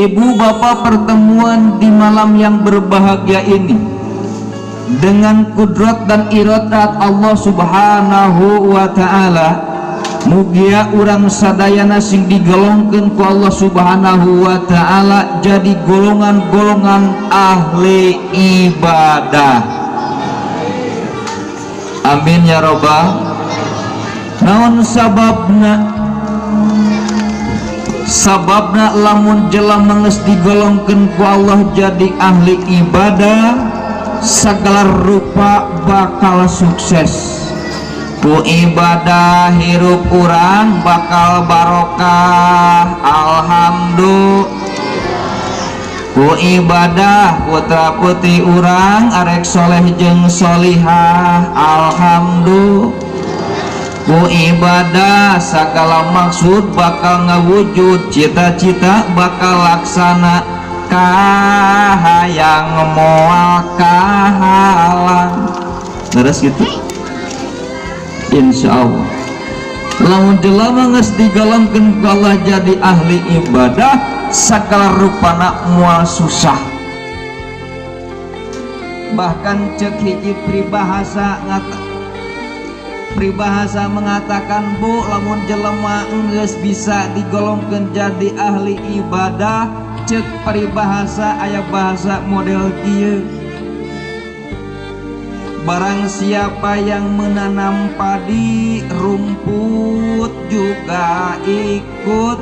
Ibu bapak, pertemuan di malam yang berbahagia ini dengan kudrat dan iradat Allah Subhanahu wa Ta'ala, mugia urang sadayana sing digolongkeun ku Allah Subhanahu wa Ta'ala jadi golongan-golongan ahli ibadah. Amin ya robbal. Naon sababna? Sababna lamun jelema geus digolongkeun ku Allah jadi ahli ibadah, segala rupa bakal sukses. Ku ibadah hirup urang bakal barokah, alhamdulillah. Ku ibadah putra putri urang arek soleh jeung solihah, alhamdulillah. Ku ibadah segala maksud bakal ngawujud, cita-cita bakal laksana, kahayang moal kahalang. Terus gitu, insya Allah lamun jelema geus digolongkeun ku Allah jadi ahli ibadah, segala rupana moal susah. Bahkan cek hiji peribahasa ngata, peribahasa mengatakan, bu, lamun jelema geus bisa digolongkeun jadi ahli ibadah, cek peribahasa aya bahasa model kieu: barang siapa yang menanam padi, rumput juga ikut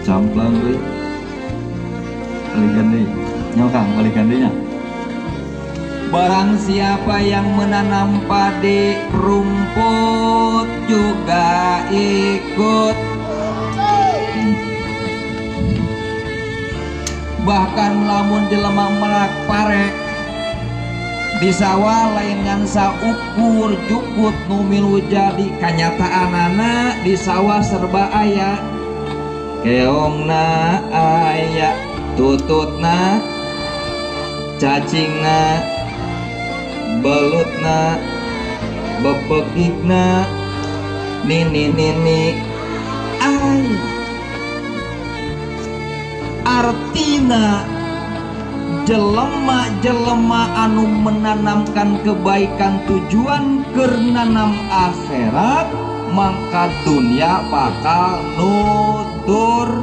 camplang deui. Balikan deui nyokang, balikan deui nya. Barang siapa yang menanam padi, rumput juga ikut. Bahkan lamun jelema melak pare di sawah, lain ngan saukur jukut nu milu jadi. Kanyataanana di sawah serba aya, keongna aya, tututna, cacingna, belutna, bebegigna, nini nini ay. Artina jelema-jelema anu menanamkan kebaikan tujuan keur nanam akhirat, maka dunia bakal nutur.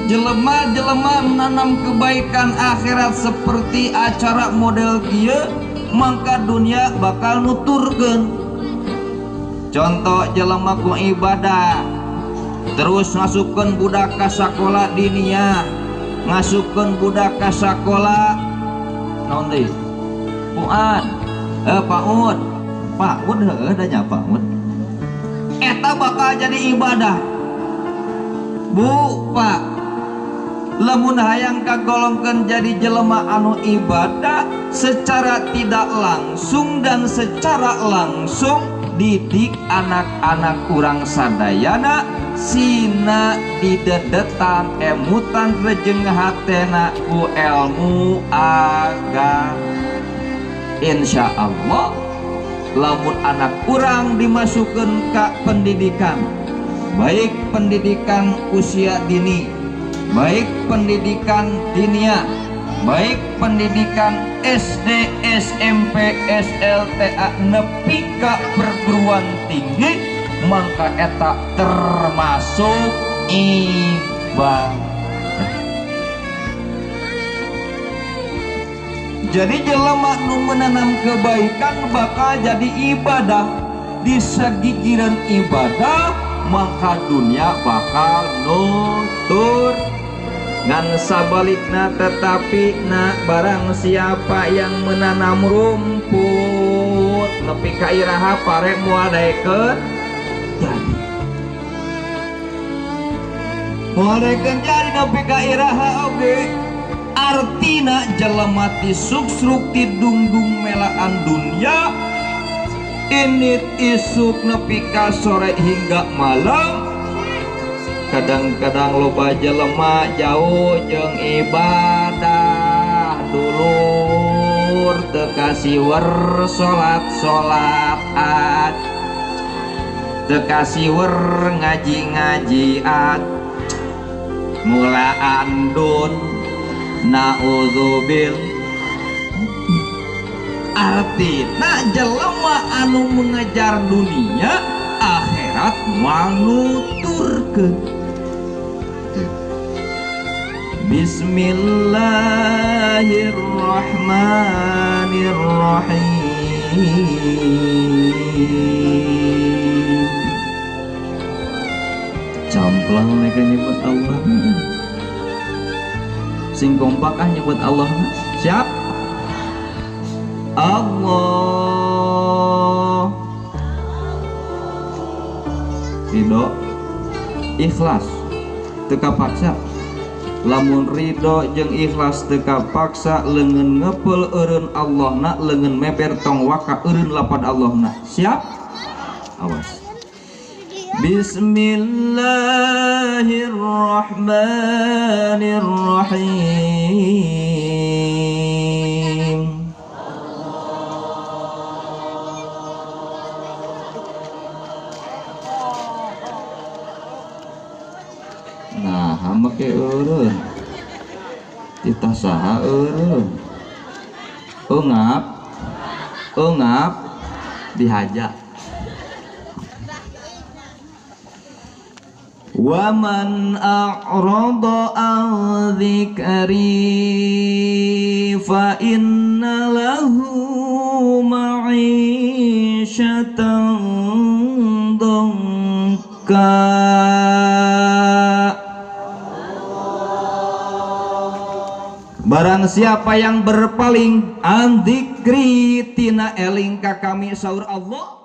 Jelema-jelema menanam kebaikan akhirat seperti acara model kieu, maka dunia bakal nuturkeun. Contoh, jelema ku ibadah terus ngasupkeun budak ka sakola diniyah, ngasupkeun budak ka sakola naon deui, Fuad, PAUD, PAUD heueuh da nya, PAUD eta bakal jadi ibadah. Bu, Pak, lamun hayang kagolongkeun jadi jelema anu ibadah, secara tidak langsung dan secara langsung didik anak-anak urang sadayana sina didedetan emutan rejeng hatena ku ilmu agama. Insya Allah lamun anak urang dimasukkan ke pendidikan, baik pendidikan usia dini, baik pendidikan diniyah, baik pendidikan SD, SMP, SLTA nepi ka perguruan tinggi, maka eta termasuk ibadah. Jadi jelema nu menanam kebaikan bakal jadi ibadah. Di sagigireun ibadah, maka dunia bakal nutur. Ngan sabalikna tetapi na, barang siapa yang menanam rumput, nepi ka iraha pare moal daekeun jadi, moal daekeun jadi nepi ka iraha oge. Artina jelema ti suksruk ti dungdung melaan dunia ini isuk nepi ka sore hingga malam. Kadang-kadang loba jelema jauh jeung ibadah, dulur teu kasiwer salat-salat, Teu kasiwer ngaji-ngajian mulaan dun naudzubil. Artina jelema anu mengejar dunia akhirat manuturkeun. Bismillahirrahmanirrahim. Camplang mereka nyebut Allah. Sing kompak ah nyebut Allah. Siap? Allah. Ridho, ikhlas, teu kapaksa. Lamun ridho jeung ikhlas teu kapaksa, leungeun ngepeul eureun Allahna, leungeun meber tong waka eureun lapad Allahna. Siap? Awas. Bismillahirrahmanirrahim. Nah, make eureun. Titah saha eureun. Eungap. Eungap dihaja. Wa man a'rada an dzikri fa inna lahu ma'isyatan dhanka. Barang siapa yang berpaling an dzikri tina eling ka kami saur Allah.